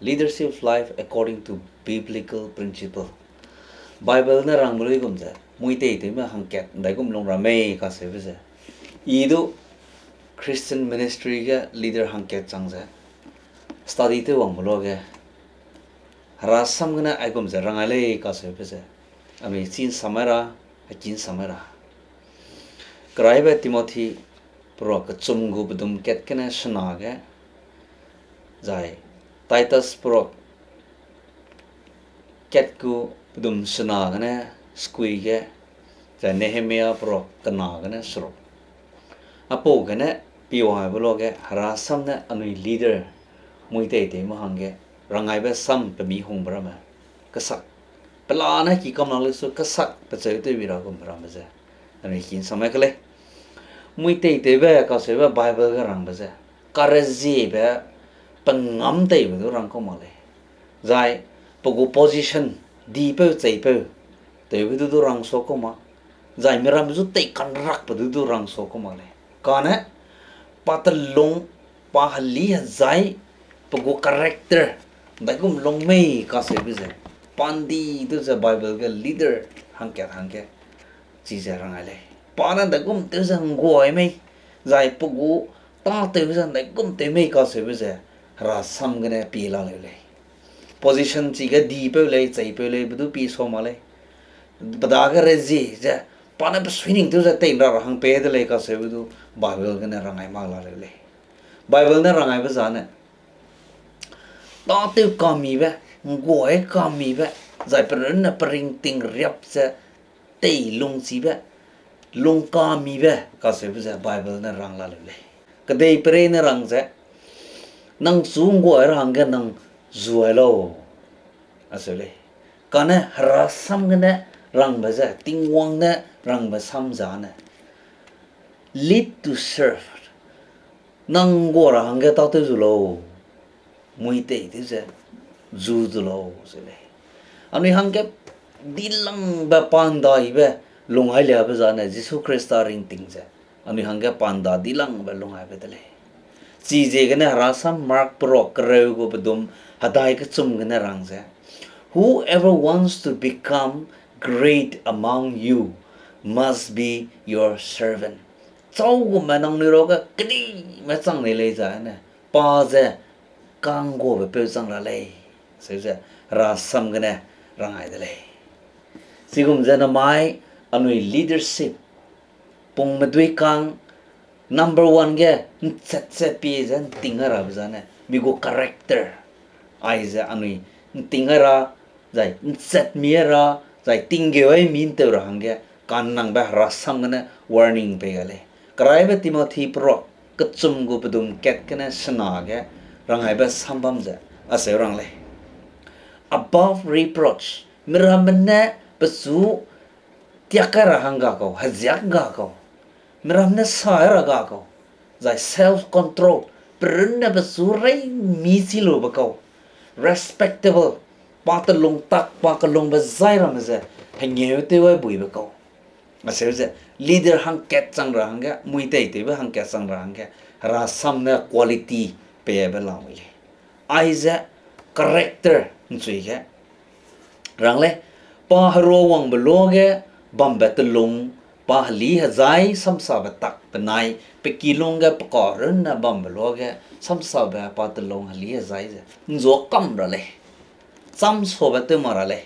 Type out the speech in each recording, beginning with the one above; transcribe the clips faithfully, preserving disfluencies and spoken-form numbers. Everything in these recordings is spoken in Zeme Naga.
Leadership life according to biblical principle. Bible ne rangbe luigum ze, mui teitewme hangkat ndaigum lung ra mei kaseube ze, i du Christian ministry ge leader hangkat chang ze study tew wangbe luage, Hera sam gene aigum ze rangai lei kaseube ze, anui chî ’nsamai ra, heki ’nsamai ra. Keraibe Timothy peruak kechum gu pedum kat gene sena ge, zai Titus peruak kat gu pedum sena gene sekui ge, zai Nehemia peruak kena gene seruk. Apau gene piwangbe luage Hera sam ne anui leader mui teitewme hangge rangaibe sam pemi hungbe ramme kesak, pelane ki kam lak le su kesak pecheu tewbi ra gumbe ramme ze, anui ki ’nsamai ke lei. Mui teitewbe kaseube Bible ge rangbe ze, kareziebe pengam teibe du rang kau mak lei. Zai pe gu position, dipeu cheipeu tewbe du du rang sua kau mak, zai miramme zu teikanrakbe du du rang sua kau mak lei. Kane pa telung, pa heli hezai, pe gu character ndaigum lung mei kaseube ze, pa ’ndi du ze Bible ge leader hangkat hangge chize rangai lei. Pa ne ndaigum tew ze ’ngguai mei, zai pe gu tâtew ze ndaigum tew mei kaseube ze, Hera sam gene pie la leu lei. Position chige dipeu lei, cheipeu lei be du pie sua mak lei. Pe dage rezie ze, pa ne pe suining tew ze tei ’nra ra hang pei de lei kaseube du Bible gene rangai mak la leu lei. Bible ne rangaibe zane, tâtew kamibe, ’ngguai kamibe, zai pe runne pe ringting riap ze tei lungchibe, lungkamibe kaseube ze Bible ne rang la leu lei. Kedeiperei ne rang ze, nang chu ’ngguai ra hangge nang zuai lau, aseu lei. Kane Hera sam gene rangbe ze, Tingwang ne rangbe sam zane, lead to serve. Nang ’ngguai ra hangge tâtew zu lau, mui teitew ze zu zu lau, se lei. Anui hangge dilangbe pa ’ndaibe lungai liabe zane Jisu Khrista ringting ze anui hangge pa ’nda dilangbe lungaibe de lei. Chiziegene Hera sam Mark peruak kereu gu pedum hedai kechum gene rang ze, Whoever wants to become great among you must be your servant. Châu gume nangnui ruage kedime chang lei lei zane, pa ze ka'ngguabe peu chang ra lei, seu ze Hera sam gene rangai de lei. Chigum ze namai anui leadership pungmedui kang number one ge ’nchet ze pie ze ’nting ai rabe zane, mi gu character aize anui ’nting ai ra, zai ’nchet mi ai ra, zai tinggeu ai mi ’ntew ra hangge, kannangbe Hera sam gene warning pei gai lei. Keraibe Timothy peruak kechum gu pedum kat gene sena ge rangaibe sam bam ze aseu rang lei. Above reproach, miramme ne pechu tiak kai ra hangga kau, heziak ga kau, miramme ne sa ra ga kau, zai self control, pe runne pechu reimi chi lube kau, respectable, pa telung tak, pa kelungbe zai ramme ze hengeu tew ai buibe kau. Aseu ze leader hangkat chang ra hangge, mui teitewbe hangkat chang ra hangge, Hera sam ne quality peibe lamui lei. Aize character ’nchui ge rang lei, pa heruawangbe luage bambe telung, pa heli hezai samsabe tak benai, pe kilung ge pe ka runne bambe luage samsabe pa telung heli hezai ze ’nzua kam ra lei. Cham sabe tew mak ra lei.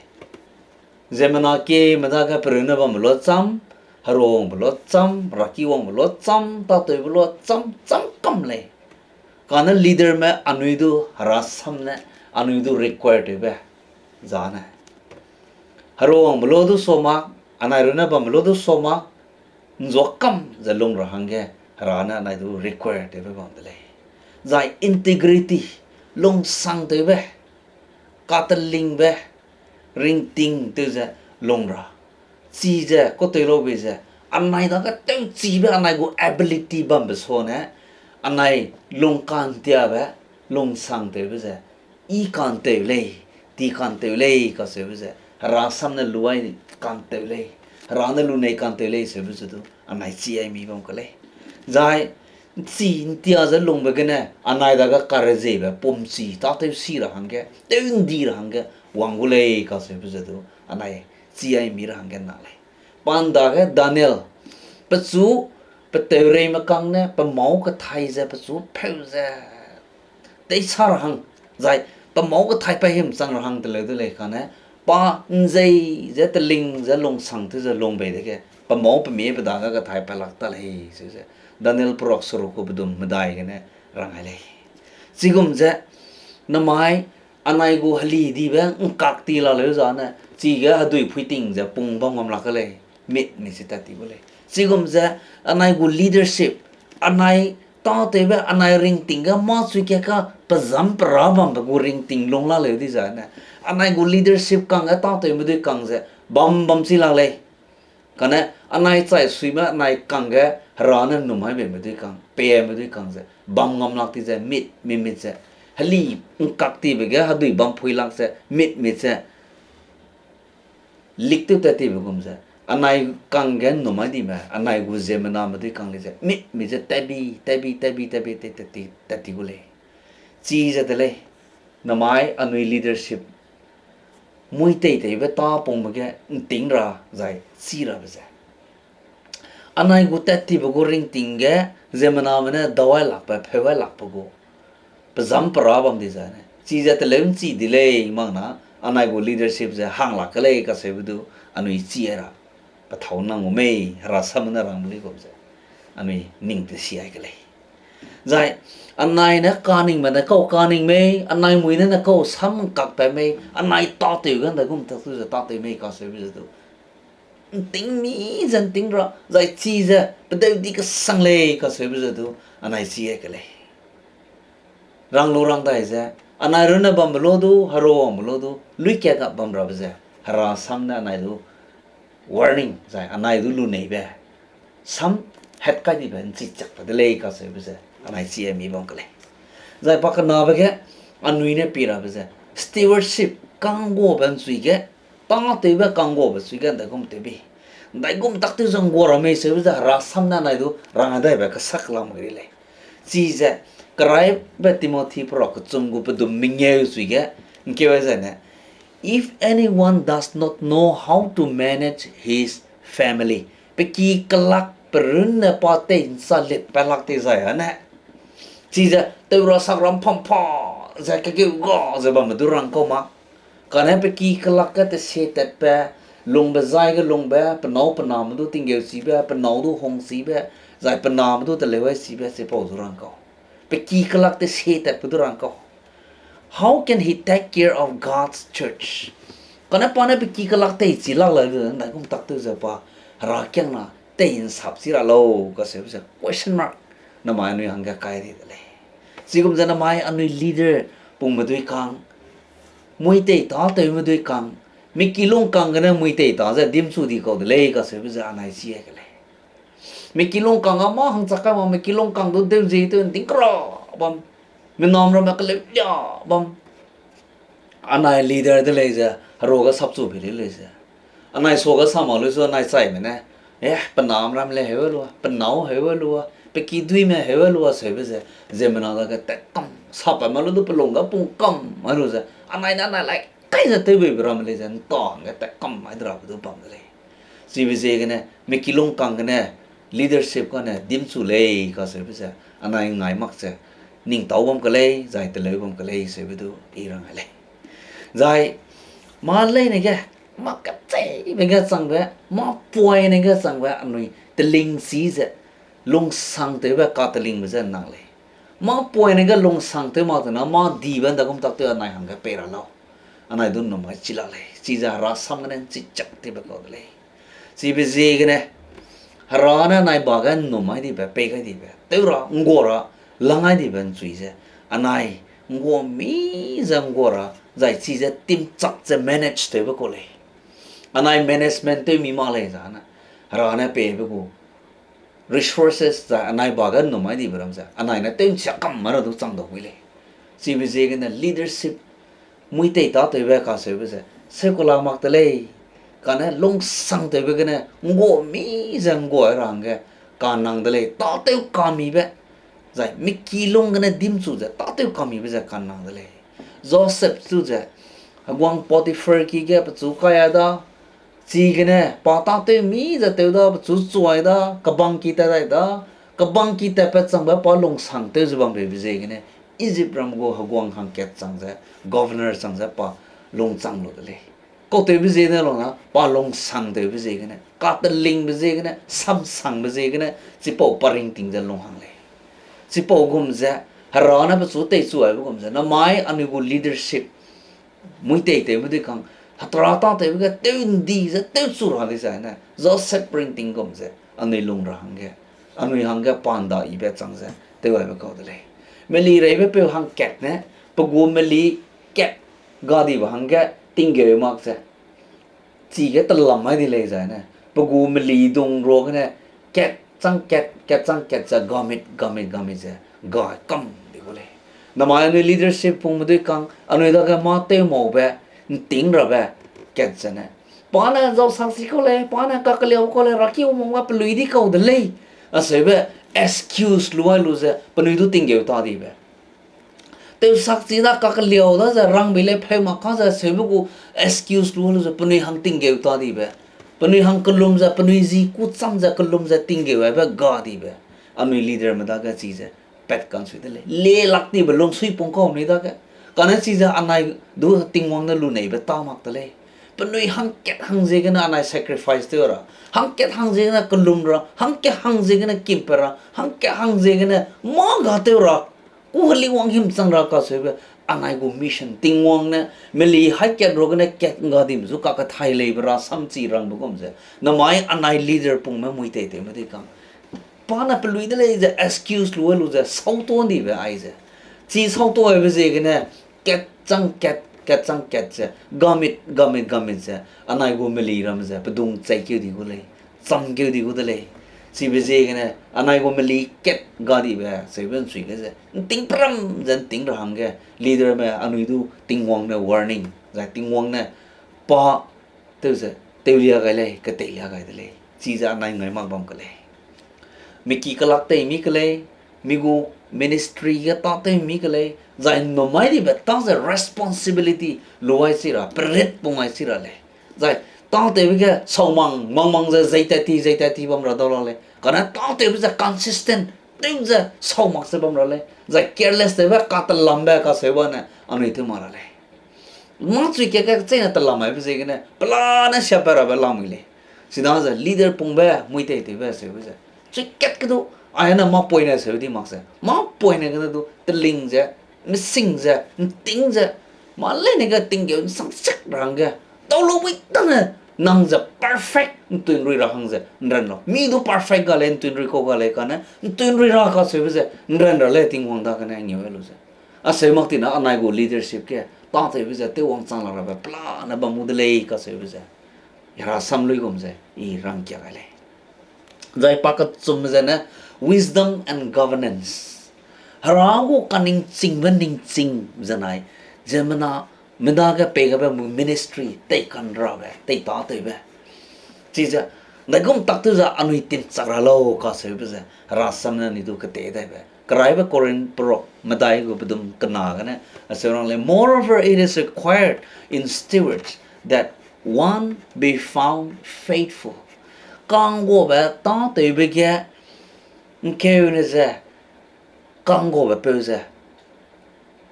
Ziemmena kieme dage pe runne bambe lua cham, heruawangbe lua cham, raki wangbe lua cham, tâtewbe lua cham, cham kam lei. Kane leaderme anui du Hera sam ne, anui du require tewbe zane, heruawangbe lua du sa mak, anai runne bambe lua du sa mak, ’nzua kam ze lung ra hangge Hera ne anai du require tewbe bam de lei. Zai integrity, lungsangtewbe, katelingbe, ringting tew ze lung ra. Chize katew laube ze, anai dage tewchibe anai gu ability bambe sane, anai lungkantiabe, lungsangtewbe ze, i kantew lei, ti kantew lei kacheube ze, Hera sam ne luai kantew lei, Hera ne lunei kantew lei seube ze du anai chi ai mi bam ka lei. Zai ’nchi ’ntia ze lungbe gene, anai dage kareziebe pumchi tâtew si ra hangge, tew ’ndi ra hangge, wang gu lei kacheube ze du, anai chi ai mi ra hangge na lei. Pa ’ndage Daniel, pechu, peteureime kang ne, pe mâu kethai ze, pechu pheu ze, teisa ra hang, zai, pe mâu kethai pa him chang ra hang teleu de lei kane, pa ’nzei ze teling ze lungsang tew ze lung bei dege, pe mâu pe mie pe dage kethai pa lak ta lei, ze ze, Daniel perak seruk gu pedum medai gene rang ai lei. Chigum ze, namai, anai gu heli dibe ’ngkak ti la leu zane, chige hedui phuiting ze pung bam ngam lak ke lei, mit mi ze tat ti gu lei. Chigum ze, anai gu leadership, anai tâtewbe, anai ringting ge mâ chui ka ka pezam pera bambe gu ringting lung la leu dizane, anai gu leadership kangge tâtewme dui kang ze bam bam chi lak lei. Kane anai chai suime anai kangge Hera ne ’nnum ai beime dui kang, peime dui kang ze bam ngam lak ti ze mit mi mit ze, heli ’ngkak tibe ge hedui bam phui lak ze mit mi ze, lik tew tat tibe gum ze, anai kangge ’nnum ai dime, anai gu ziemmename dui kang lei ze mit mi ze tat bi, tat bi, tat bi, tat bi, tat ti, tat ti gu lei. Chize de lei, namai anui leadership, mui tei teibe tâ pungbe ge ’nting ra zai chî rabe ze, anai gu tat tibe gu ringting ge, ziemmename ne dau ai lakbe, pheu ai lakbe gu, pezam pera bam di zane, chize teleu ’nchi di lei mak na, anai gu leadership ze hang lak ke lei kacheube du, anui chî ai ra, pethâu nang gu mei, Hera sam ne rang bu lei gum ze, anui ning te si ai ke lei. Zai, anai ne kaningbe ne kau kaning mei, anai mui ne ne kau sam ’ngkak pat mei, anai tâtew ge ’ndaigum tak tu ze tâtew mei kacheube ze du, ’nting mi ze ’nting ra, zai chize pedeu di kesang lei kacheube ze du, anai chî ai ke lei. Rang lu rang dai ze, anai runne bambe lu du, herua bambe lu du, luikat ga bam rabe ze, Hera sam ne anai du warning zai anai du luneibe, sam het kai dibe ’nchi chak ta de lei kacheube ze, anai chî ai mi bam ke lei. Zai pa kenabe ge, anui ne pi rabe ze, stewardship, kangguabe ’nchui ge, tâtewbe kangguabe chui ge ’ndaigum tew bi. ’Ndaigum tak tew ze ’nggua ra mei seube ze Hera sam ne anai du rang ai daibe kesak lam ge ri lei. Chize, keraibe Timothy perak kechum gu pedum mengeu chui ge, ’ngkeu ai zane, If anyone does not know how to manage his family, pe ki kelak pe runne pa tei ’nchalit pat lak tei zai ane, chize tew ra sak ra ’mpam pa ze kekeu ga ze bambe du rang kau ma. Kane pe ki kelak ge tesie tatbe, lungbe zai ge lungbe, pe nâu pe name du tinggeuchibe, pe nâu du hungchibe, zai pe name du teleu aichibe, chipau du rang kau. Pe ki kelak tesie tatbe du rang kau. How can he take care of God's church? Kane pa ne pe ki kelak teichi lak lai lu, ’ndaigum tak tew ze pa, Hera kiangna tei ’nsap chi ra lau, kaseube ze question mark, namai anui hangge kai di de lei. Chigum ze namai anui leader pungme dui kang, mui tei tâtewme dui kang, mi ki lung kang gene mui tei ta ze dimchu di kau de lei, kaseube ze anai chi ai ke lei. Mi ki lung kang a mâ hangchak kai ma, mi ki lung kang du deu zie tew ’nding kera bam, mi nam ramme keleu lia bam. Anai leader de lei ze, heruage sapchu pei lei lei ze. Anai suage sa mak lu su anai chaime ne, eh, pe nam ram le heu lu, pe nâu heu lu, pe kiduîme heu lu seube ze, ziemmena dage tat kam, sapbe ma lu du pe lung ge pung kam, ai lu ze, anai ne anai lai kai ze tewbeibe ramme lei ze, ’nta hangge tat kam ai de rabe du bam de lei. Chibe ziegene, mi ki lung kang gene, leadership kane dimchu lei kaseube ze, anai ngai mak ze, ning tâu bam ke lei, zai teleu bam ke lei seube du, i rang ai lei. Zai, mâ leine ge, mâ kecheibe ge changbe, mâ poine ge changbe, anui telingchi ze, lungsangtewbe katelingbe ze nang lei. Mâ poine ge lungsangtew mak tena, mâ dibe ’ndaigum tak tew anai hangge pei ra lau. Anai du ’nnum ai chi lak lei. Chize Hera sam gene ’nchi chak tibe kau de lei. Chibe ziegene, Hera ne anai ba ge ’nnum ai dibe, pei gai dibe, tew ra, ’nggua ra, lang ai dibe ’nchui ze, anai ’nggua mi ze ’nggua ra, zai chize timchak ze manage tewbe kau lei. Anai management tew mi mak lei zane, Hera ne peibe gu resources zai anai ba ge ’nnum ai dibe ram ze, anai ne tew ’nchia kam mai ra du chang dau wi lei. Chibe ziegene leadership, mui tei tâtewbe kaseube ze, seu kelak mak de lei, kane lungsangtewbe gene, ’nggua mi ze ’nggua ra hangge, kanang de lei, tâtew kamibe, Zai miki lung gene dimchu ze tâtew kamibe ze ka'nnang de lei. Joseph chu ze, heguang Potiphar ki ge pechu kai ai da, chigene pa tâtew mi ze tew da, pechu chuai da, kebangki tat dai da, kebangki tatpat changbe pa lungsangtew ze bambe ziegene, Ijipram gu heguang hangkat chang ze, governor chang ze pa lungchang lu de lei. Kautewbe ziegene lona, pa lungsangtewbe ziegene, katelingbe ziegene, samsangbe ziegene, chipau pa ringting ze lung hang lei. Chipau gum ze, Hera ne pechu teichu aibe gum ze, namai anui gu leadership, mui teitewme dui kang, hera tâtewbe ge tew ndi ze tewchu ra di zai ne, Joseph ringting gum ze, anui lung ra hangge, anui hangge pa nda yibe chang ze, tew aibe kau de lei. Meli reibepeu hangkat ne, pe gu meli kat gadibe hangge tinggeu mak ze, chige telam mai di lei zai ne, pe gu meli dung ruagene, kat chang kat, kat chang kat ze gamit, gamit, gamit ze, gai kam di gu lei. Namai anui leadership pungme dui kang, anui dage mâ tew maube, nting rabe, kat ze ne, pa ne zau sakchi kau lei, pa ne kakeliau kau lei, raki umongga pelui di kau de lei. Aseube excuse lu ai lu ze, penui du tinggeu ta dibe. Tew sakchi da kakeliau da ze rangbe lei pheu mak ka ze seube gu excuse lu lu ze penui hang tinggeu ta dibe. Penui hang kelum ze, penui zi ku cham ze kelum ze tinggeu aibe ga dibe. Anui leaderme dage chize pat kansui de lei. Le lak dibe lungsui pung kau anui dage. Kane chize anai du Tingwang ne luneibe tâ mak de lei. Penui hangkat hang ziegene anai sacrifice tew ra. Hangkat hang ziegene kelum ra. Hangkat hang ziegene kimpat ra. Hangkat hang ziegene mâ ga tew ra. Ku heliwang himchang ra kaseube, anai gu mission Tingwang ne, meli hai kat ruagene kat ngga dim zu kakethai leibe rasam chi rangbe gum ze, namai anai leader pungme mui teitewme dui kang, pa ne pelui de lei ze excuse lu lu ze sauto ndibe ai ze. Chi sauto aibe ziegene, kat chang kat, kat chang kat ze, gamit, gamit, gamit ze, anai gu meli ramme ze, pedung cheikeu di gu lei, chamkeu di gu de lei. Chibe ziegene, anai gu meli kat ga dibe, seube nchui ge ze, nting peram ze nting ra hangge, leaderme anui du Tingwang ne warning, zai Tingwang ne pa tew ze, tewlia gai lei, keteilia gai de lei. Chize anai ngai mak bam ke lei. Miki kelak tei mi ke lei, mi gu ministry ge tâtew mi ke lei, zai numai dibe tâ ze responsibility lu ai chi ra, perit pung ai chi ra lei. Zai tâtewbe ge saumang, mang mang ze zeitat ti, zeitat ti bam ra dau la lei. Kane tâtewbe ze consistent, tew ze saumak ze bam ra lei. Zai careless tewbe katelambe kaseube ne anui tew mak ra lei. Mâ chui kat kat cheine telam aibe ziegene, pelane siapat rabe lamui lei. Chidaze leader pungbe, mui teitewbe seube ze, chui kat ke du, aine mâ poine seu di mak ze, mâ poine gene du, teling ze, mesing ze, nting ze, mâ leine ge tinggeu nsang sek ra hangge, tau lu mui tane, nang ze perfect ntui nrui ra hang ze, nran lau. Mi du perfect ga lei, ntui nrui kau ga lei kane, ntui nrui ra kaseube ze, nran ra lei Tingwang dagene ngeu lu ze. Aseu mak tina anai gu leadership ge, tâtewbe ze, tewwang chang la rabe pelane bam mu de lei kaseube ze. Hera sam luigum ze, i rangkia gai lei. Zai pa kechum ze ne, wisdom and governance. Hera gu kaningchingbe ningching ze nai, ziemmena, medage pei gabe mu ministry, teikanrabe, teitâtewbe. Chize, ndaigum tak tew ze anui timchak ra lau kaseube ze, Hera sam ne anui du kete daibe. Keraibe Korinth perok medai gu pedum kena gene, aseu rang lei, Moreover, it is required in stewards that one be found faithful. Kangguabe tâtewbe ge, ngkeune ze, kangguabe peu ze,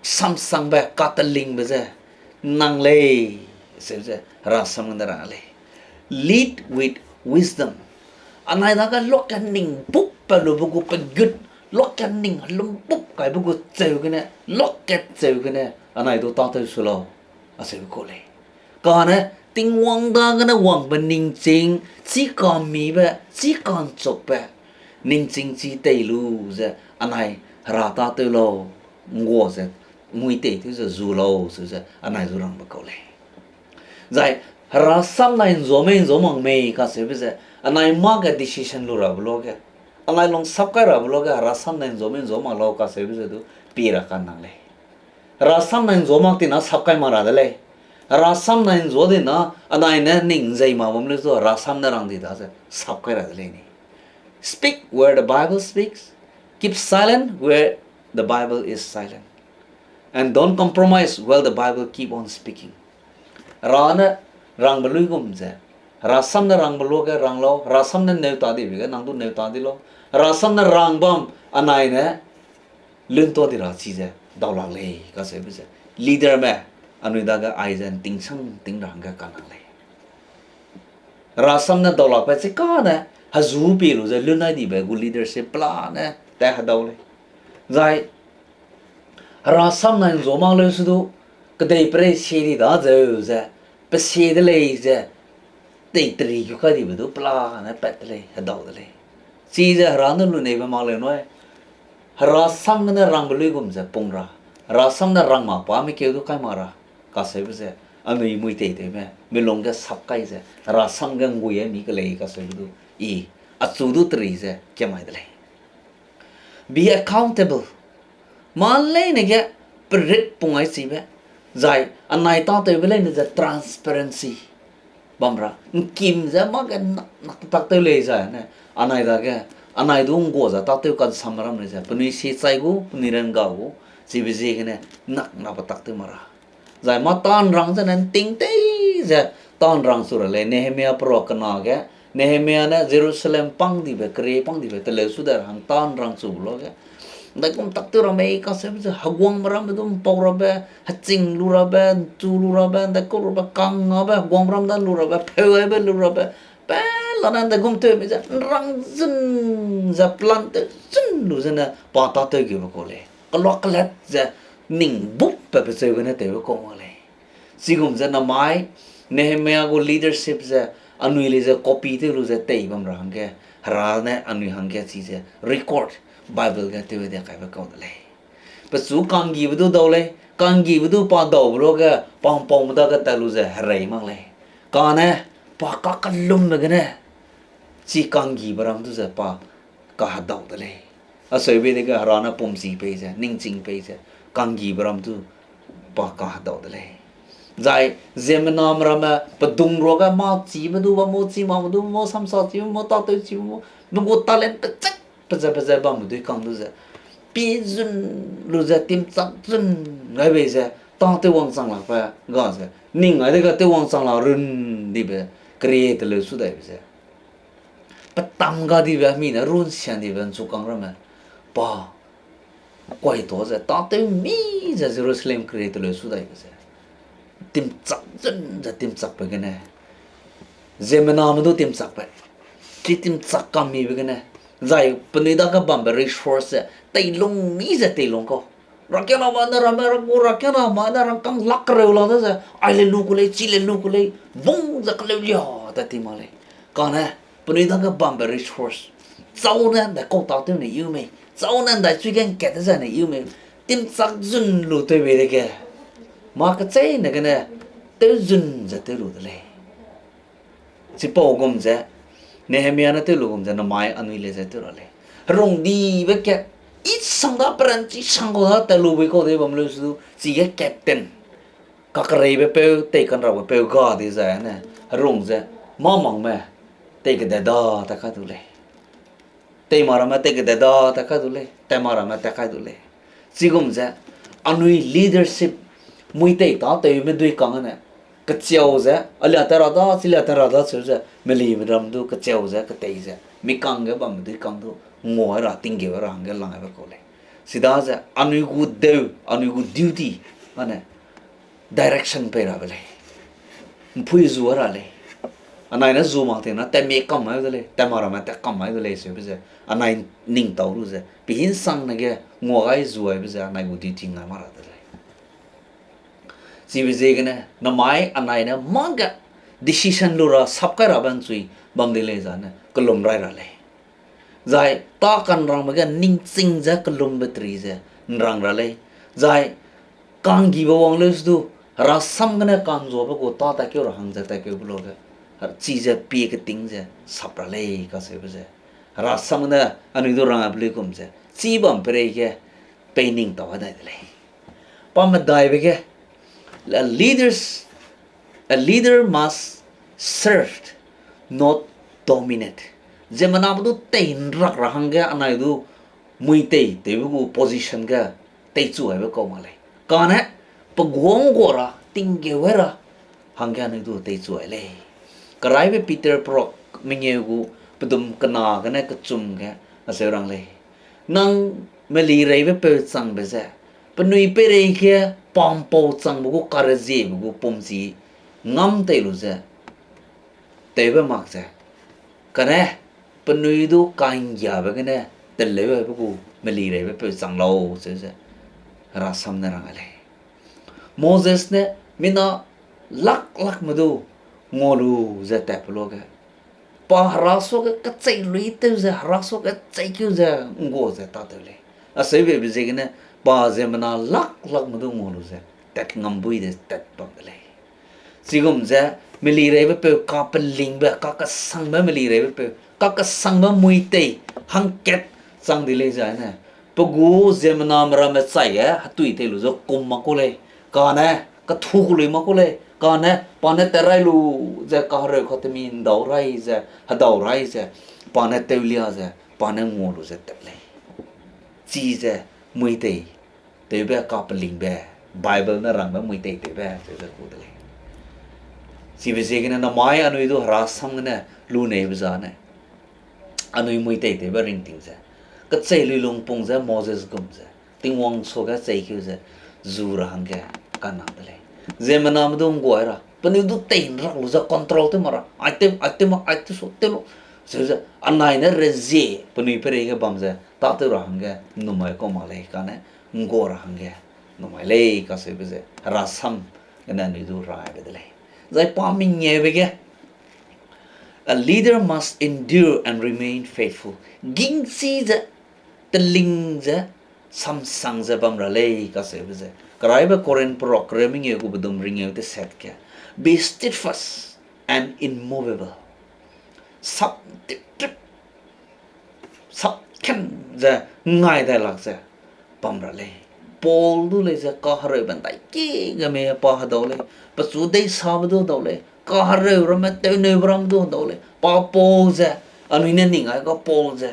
samsangbe, katelingbe ze, nang lei, seu ze, Hera sam ne rang lei. Lead with wisdom. Anai dage luakat ning bup pe lube gu pegut, luakat ning helum bup kaibe gu cheu gene, luakat cheu gene, anai du tâtew su lau, aseu ku lei. Kane, Tingwang dagene wangbe ningching, chî kamibe, chî ka'nchukbe, ningching chi tei lu ze, anai Hera tâtew lau, nggua ze, mui tei tew ze zu lau, seu ze, anai zu rangbe kau lei. Zai, Hera sam nai nzuame nzua mak mei kaseube ze, anai mâ ge decision lu rabe luage, anai lung sap kai rabe luage, Hera sam nai nzuame nzua mak lau kaseube ze du, pie ra ka'nnang lei. Hera sam nai nzua mak tina sap kai mak ra de lei. Hera sam nai nzua dina, anai ne ning nzei mak bam lei zu, Hera sam ne rang di daze, sap kai ra de lei ni. Speak where the Bible speaks, Keep silent where the Bible is silent, and don't compromise while the Bible keep on speaking. Hera ne rangbe luigum ze, Hera sam ne rangbe luage rang lau, Hera sam ne neu ta dibe ge nang du neu ta di lau, Hera sam ne rang bam anai ne lun ta di ra chi ze daulak lei kaseube ze, leaderme anui dage aize ntingsang ting ra hangge kanang lei. Hera sam ne daulakbe chikane hezu pie lu ze lun nai dibe gu leadership pela ne tat hedau lei. Zai Hera sam nai nzua mak leu se du, kedeiperei sie di da zeu ze, pe sie de lei ze, tei teri keu kai dibe du pela ne pat de lei, hedau de lei. Chize Hera ne luneibe mak leu nui, Hera sam gene rangbe luigum ze pung ra, Hera sam ne rang mak pa mikeu du kai mak ra, kaseube ze, anui mui teitewme milung ge sap kai ze Hera sam ge nggui a mi ke lei kaseube du, i, achu du teri ze kemai de lei. Be accountable. Mâ leine ge perit pung ai chibe. Zai anai tâtewbe leine ze transparency bam ra. Ngkim ze mâ ge nak, nak tak tew lei zai ne. Anai dage, anai du nggua ze tâtew kansam ram lei ze. Penui sie chai gu, penui rangga gu. Chibe ziegene nak, nak pe tak tew mak ra. Zai mâ tânrang zene nting tei ze tânrang chu ra lei, Nehemia perua kena ge, Nehemia ne Jerusalem pang dibe, kere pang dibe, teleu su de ra hang tânrang chu luage. Ndaigum tak tew ra mei kaseube ze, heguangbe ramme du mpau rabe, heching lu rabe, nchu lu rabe, ndaikau rabe, kang ngabe, heguangbe ram da lu rabe, pheu aibe lu rabe, pelane ndaigum tew mei ze, nrang zun ze plan tew zun lu zene, pa tâtew gebe kau lei. Keluak kelat ze, ning bukpe pecheu gene tewbe kau mak lei. Chigum ze namai, Nehemia gu leadership ze, anui lei ze copy tew lu ze tei bam ra hangge, Hera ne anui hangge chize record Bible ge tew de kaibe kau de lei. Pechu kanggibe du dau lei, kanggibe du pa daube luage, pa mpaume dage tat lu ze herei mak lei. Kane, pa kakellumbe gene, chi kanggibe ram du ze pa kahedau de lei. Aseube dege Hera ne pumchi pei ze, ningching pei ze, kanggibe ram du pa kahedau de lei. Zai ziemmename ramme pedung ruage mâ chibe du bam mu, chi makbe du bam mu, samsa chibe mu, tâtew chibe mu, me gu talent pechak peze peze bambe dui kang du ze, pie zun lu ze timchak zun gai bei ze, tâtew wangchang lakbe ga ze, ning ai dege tew wangchang lak run dibe, kere teleu su daibe ze. Petam ga dibe, mi ne run sian dibe nchu kang ramme, pa kuaitau ze, tâtew mi ze Jerusalem kere teleu su daibe ze. Timchak zun ze timchakbe gene, ziemmename du timchakbe, chi timchak kam mibe gene, zai penui dage bambe resource ze, teilung mi ze teilung kau. Rakianame ne ramme ra gu rakianame ne rangkâng lak kereu la de ze, ai le lu ku lei, chi le lu ku lei, bung ze keleu lia tat ti mak lei. Kane, penui dage bambe resource, châu ne ndaikau tâtew ne iu mei, châu ne ndaichui ge ngkat de zai ne iu mei, timchak zun lu tew bei dege, mâ kecheîne gene, tew zun ze tew lu de lei. Chipau gum ze, Nehemia ne tew lu gum ze, namai anui lei ze tew ra lei. Herungdibe kat, i sang da peranchi sang kau da tat lu bui kau de bam leu su du, chige captain. Kakereibepeu, teikanrabepeu ga di zai ne, herung ze, mâ mangme, tei kede da tat kai du lei. Teima ramme tei kede da tat kai du lei, teima ramme tat kai du lei. Chigum ze, anui leadership, mui tei tâtewme dui kang ne, kecheu ze, alia tat ra da, chilia tat ra da cheu ze, melime ram du kecheu ze, ketei ze, mi kangge bamme dui kang du, ngua ra, tinggeu ra hangge langbe kau lei. Chidaze, anui gu deu, anui gu duty, ane, direction pei rabe lei. Mpui zu ra lei. Anai ne zu mak ting na, tat mi kam mai de lei, tat ma ramme tat kam mai de lei, seube ze, anai ning tau lu ze, pehinsangne ge, ngua gai zu aibe ze, anai gu duty ngai ma ra de lei. Chibe ziegene, namai anai ne mâ ge decision lu ra sap kai rabe nchui bam de lei zane, kelum rai ra lei. Zai tâ kanrangbe ge ningching ze kelumbe teri ze nrang ra lei. Zai kanggibe wang leu se du, herasam gene ka'nzuabe gu tâ tatkeu ra hang ze tatkeube luage, chize pie keting ze sap ra lei kacheube ze, herasam gene anui du rang aibe luigum ze, chibam peireige pei ning tau dai de lei. Pa medaibe ge, a leaders, a leader must serve, not dominate. Ziemmename du tei nrak ra hangge anai du mui tei tewbe gu position ge teichu aibe kau mak lei. Kane pe guang gua ra, tinggeu ai ra, hangge anui du teichu ai lei. Keraibe Peter perak mengeu gu pedum kena gene kechum ge acheu rang lei. Nang melireibepeu changbe ze, penui peirei ge pampau changbe gu kareziebe gu pumchi ngam tei lu ze, tewbe mak ze, kane penui du ka'nggiabe gene teleu aibe gu melireibepeu chang lau, cheu ze Hera sam ne rang a lei. Moses ne mina lak lakme du ngua lu ze tatbe luage, pa Hera suage kechei lui tew ze, Hera suage cheikeu ze ngua ze tâtew lei. Acheubebe ziegene pa ziemmena lak lakme du ngua lu ze tat ngam bui de tat bam de lei. Chigum ze melireibepeu kapelingbe, kakesangbe melireibepeu, kakesangbe mui tei hangkat chang di lei zai ne, pe gu ziemmename ramme chai ge hetui tei lu ze kum mak ku lei, kane kethu ku lui mak ku lei, kane pa ne tat rai lu ze kahereu katemi ndau rai ze, hedau rai ze, pa ne tewlia ze, pa ne ngua lu ze tat lei. Chize mui tei tewbe kapelingbe, Bible ne rangbe mui tei tewbe cheu ze ku de lei. Chibe ziegene namai anui du Hera sam gene luneibe zane, anui mui tei tewbe ringting ze, kechei lui lungpung ze Moses gum ze, Tingwang suage cheikeu ze, zu ra hangge kanang de lei. Ziemmename du ngguai ra, penui du tei nrak lu ze control tew mak ra, ai tew, ai tew mak, ai tew su tew lu, cheu ze, anai ne rezie penui peirei ge bam ze tâtew ra hangge numai kau mak lei, kane ngguai ra hangge numai lei kacheube ze Hera sam gene anui du raibe de lei. Zai pa mengeube ge, A leader must endure and remain faithful. Gingchi ze, teling ze, samsang ze bam ra lei kacheube ze, Keraibe Korinth perak kereu mengeu gu pedum ringeu teset ge, Be steadfast and immovable. Sap tip tip, sap ken ze, ngai dai lak ze bam ra lei. Paul du lei ze kahereube ndai ki ge me pa hedau lei. Pechu deisabe du hedau lei. Kahereu ramme tewneube ramme du hedau lei. Pa Paul ze, anui ne ning ai ga Paul ze,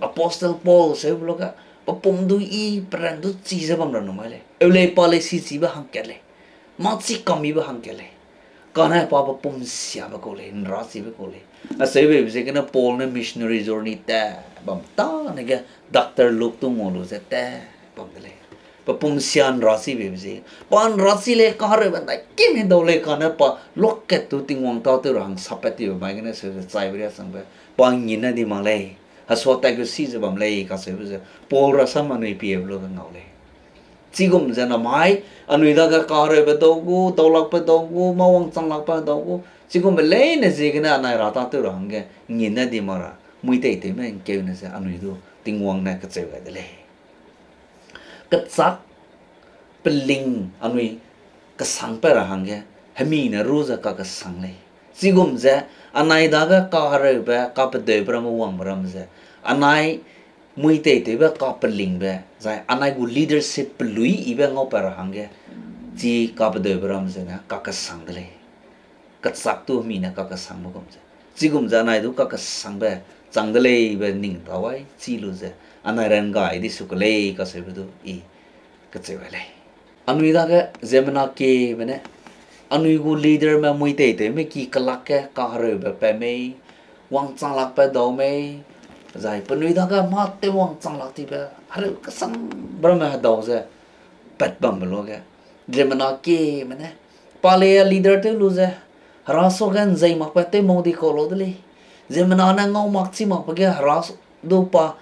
Apostle Paul seube luage, pe pum du i peran du chi ze bam ra numai lei. Eu lei pa lei sichibe hangkat lei. Mâ chi kamibe hangkat lei. Kane pa pe pum siabe kau lei, nrachibe kau lei. Acheubebe ziegene Paul ne missionary journey tat bam tâne ge Doctor Luke du ngua lu ze tat bam de lei. Pe pum sia nrachibebe ze, pa nrachi lei, kahereube ndai kime dau lei, kane pa luakat du Tingwang tâtew ra hang sappat tibe mai gene seu ze chaibe riâ changbe, pa ngine di mak lei. Hesua tat gu si ze bam lei kacheube ze Paul rasam anui piebe luage ngau lei. Chigum ze namai, anui dage kahereube dau gu, daulakbe dau gu, mâ wangchanglakbe dau gu, chigumbe leine ziegene anai ra tâtew ra hangge ngine di mak ra, mui tei tewme ngkeune ze anui du Tingwang ne kecheu gai de lei. Kechâk peling anui kesangpat ra hangge, hemi ne ru ze kakesang lei. Chigum ze, anai dage kahereube, kapedeube ramme wangbe ramme ze, anai mui tei tewbe kapelingbe, zai anai gu leadership peluiyibe ngaupat ra hangge, chi kapedeube ramme zene kakesang de lei. Kechâk tu hemi ne kakesangbe gum ze. Chigum ze anai du kakesangbe chang de leibe ning tau ai, chi lu ze, anai rangai di su ke lei kacheube du i kecheu ai lei. Anui dage ziemmena kiebe ne, anui gu leaderme mui tei tewme ki kelak ge kahereube pat mei, wangchanglakbe dau mei, zai penui dage mâ tew wangchanglak tibe, hereu kesangbe ramme hedau ze, pat bambe luage, ziemmena kieme ne, pa lei leader tew lu ze, Hera suage nzei makbe tew mau di kau lau de lei. Ziemmena ne ngau mak chi makbe ge Hera s-, du pa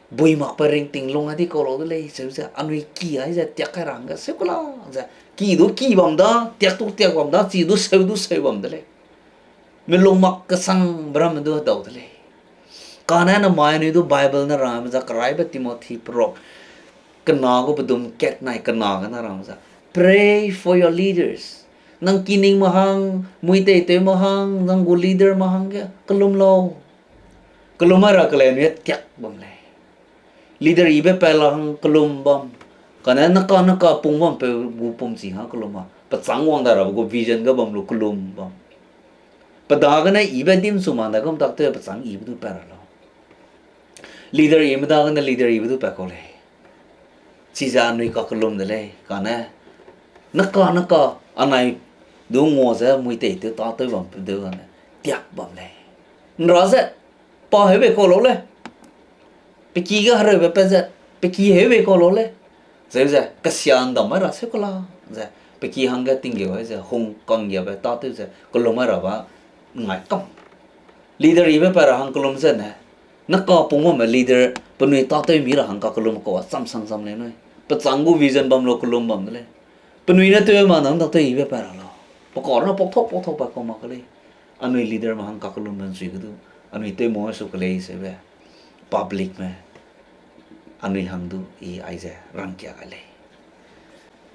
bui makbe ringting lung a di kau lau de lei, seu ze, anui ki ai ze, tiak kai ra hangge, seu kela ze, ki du ki bam da, tiak du tiak bam da, chi du seu du seu bam de lei. Melung mak kesangbe ramme du hedau de lei. Kane namai anui du Bible ne rangbe za keraibe Timothy perok kena gu pedum kat nai kena gene rang za, Pray for your leaders. Nang kiningme hang, mui tei tewme hang, nang gu leaderme hangge kelum lau. Kelum ai ra kelei anui tiak bam lei. Leader ibe pat la hang kelum bam. Kane naka naka pung bampeu gu pumchi hang kelum a. Pechâng wang da rabe gu vision ge bam lu kelum bam. Pe dagene ibe dimchu mak dagum tak tew pechâng ibe du pat ra lau. Leader i medagene leader ibe du pa kau lei. Chize anui kakellum de lei, kane, neka neka, anai du ngua ze mui tei tew tâtew bam pe deu gane, tiak bam lei. Nra ze, pa heube kau lau lei. Pe ki ge hereube pat ze, pe ki heube kau lau lei. Zeu ze, kesia ndam mai ra seu kela, ze, pe ki hangge tinggeu ai ze, hung kanggiabe tâtew ze, kellum mai ra ba, ngai kam. Leader ibe pa ra hang kellum zene, neka pungwame leader penui tâtew mi ra hang kakellum kau a cham sang cham lei nui. Pechâng gu vision bam lau kellum bam de lei. Penui ne tew ma nang tâtew ibe pa ra lau. Pe kau ra pokthok pokthok pa kau mak ke lei. Anui leaderme hang kakellumbe nchui ge du, anui tew ma su ke lei seube. Publicme, anui hang du i aize rangkia gai lei.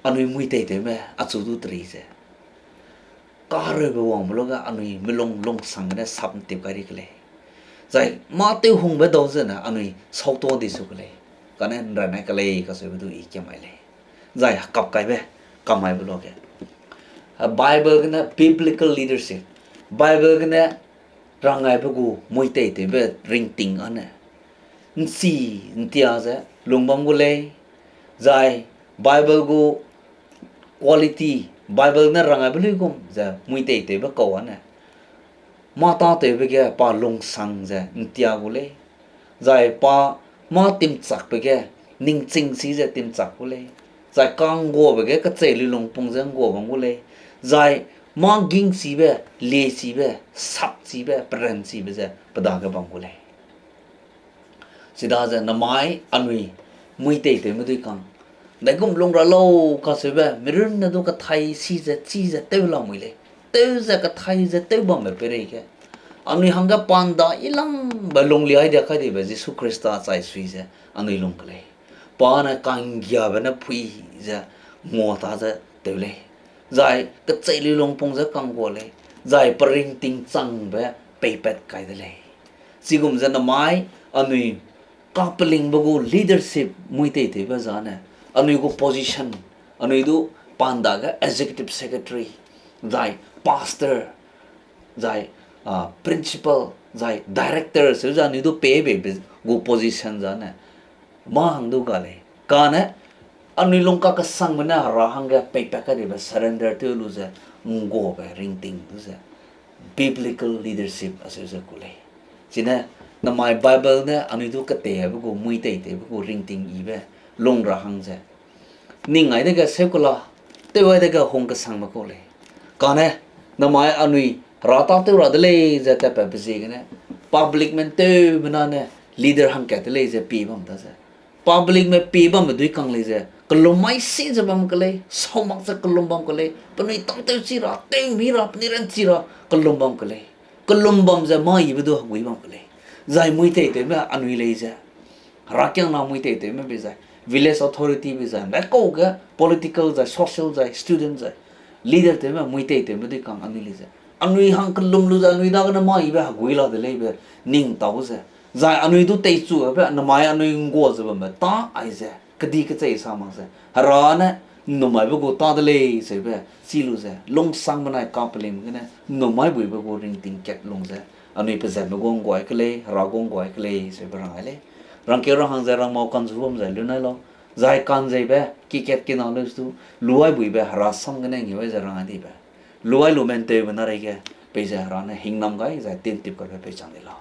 Anui mui tei tewme achu du teri ze, kahereube wangbe luge anui milung lungsang gene sap ntip kai ri ke lei. Zai mâ tew hungbe dau zene anui sautua di su ke lei. Kane nranai ke lei kacheube du i kiam mai lei. Zai hekap kaibe, kamaibe luge, a, Bible gene biblical leadership, Bible gene ranggaibe gu mui tei tewbe ringting âne, nchi ntia ze lung bam gu lei, zai Bible gu quality, Bible ne ranggaibe luigum ze mui tei tewbe kau âne, mâ tâtewbe ge pa lungsang ze ntia gu lei, zai pa mâ timchakbe ge ningching si ze timchak gu lei, zai ka'ngguabe ge kecheiluilungpung ze nggua bam gu lei, zai mâ gingchibe, liechibe, sapchibe, peranchibe ze pe dage bam gu lei. Chidaze namai anui mui tei tewme dui kang, ndaigum lung ra lau kacheube, mirunne du kathai si ze, chi ze tew lamui lei. Tew ze kathai ze tew bambe peireige, anui hangge pa nda ilangbe lunglia dia kai dibe Jisu Khrista chai sui ze anui lung ke lei. Pa ne ka'nggiabe ne pui ze ngua ta ze tew lei. Zai kecheiluilungpung ze ka'nggua lei. Zai peringting changbe peipat kai de lei. Chigum ze namai anui kapelingbe gu leadership mui tei tewbe zane, anui gu position, anui du pa ndage executive secretary, zai pastor, zai, a, principal, zai director, seu ze anui du pei beibe gu position zane, mâ hang du ga lei. Kane, anui lung kakesangbe ne Hera hangge peipat kai dibe surrender tew lu ze, ngguabe ringting du ze, biblical leadership aseu ze ku lei. Chine, namai Bible ne anui du keteibe gu, mui tei tewbe gu ringting yibe, lung ra hang ze, ning ai dege seu kela, tew ai dege hung kesangbe kau lei. Kane, namai anui Hera tâtew ra de lei ze tatpatbe ziegene, publicme tewbe na ne leader hangkat de lei ze pie bam da ze, publicme pie bambe dui kang lei ze, kellum mai si ze bam ke lei, sau mak ze kellum bam ke lei, penui tâtew chi ra, tew mi ra, penui ranchi ra, kellum bam ke lei. Kellum bam ze mâ yibe du hegui bam ke lei. Zai mui tei tewme anui lei ze, herakiangna mui tei tewme bei zai, village authority bei zai, ndaikau ge political zai, social zai, student zai, leader tewme mui tei tewme dui kang anui lei ze, anui hang kellum lu ze anui dagene mâ yibe hegui la de leibe ning tau ze, zai anui du teichuabe namai anui nggua ze bambe tâ aize, kedi kechei sa mak ze, Hera ne nnumaibe gu tâ de lei zeube chi lu ze, lungsang benai kapelingbe gene nnumai buibe gu ringting kat lung ze, anui pezatme gu ngguai ke lei, Hera gu ngguai ke lei zeube rang ai lei. Rangkeu ra hang ze rangmau kanzu bam zai lu nai lau. Zai kanzeibe, kikat kina leu du, luai buibe Hera sam gene ngiwai ze rang ai dibe. Luai lu menteube na reige, peize Hera ne hingnam gai zai tintip kaibe peichang di lau.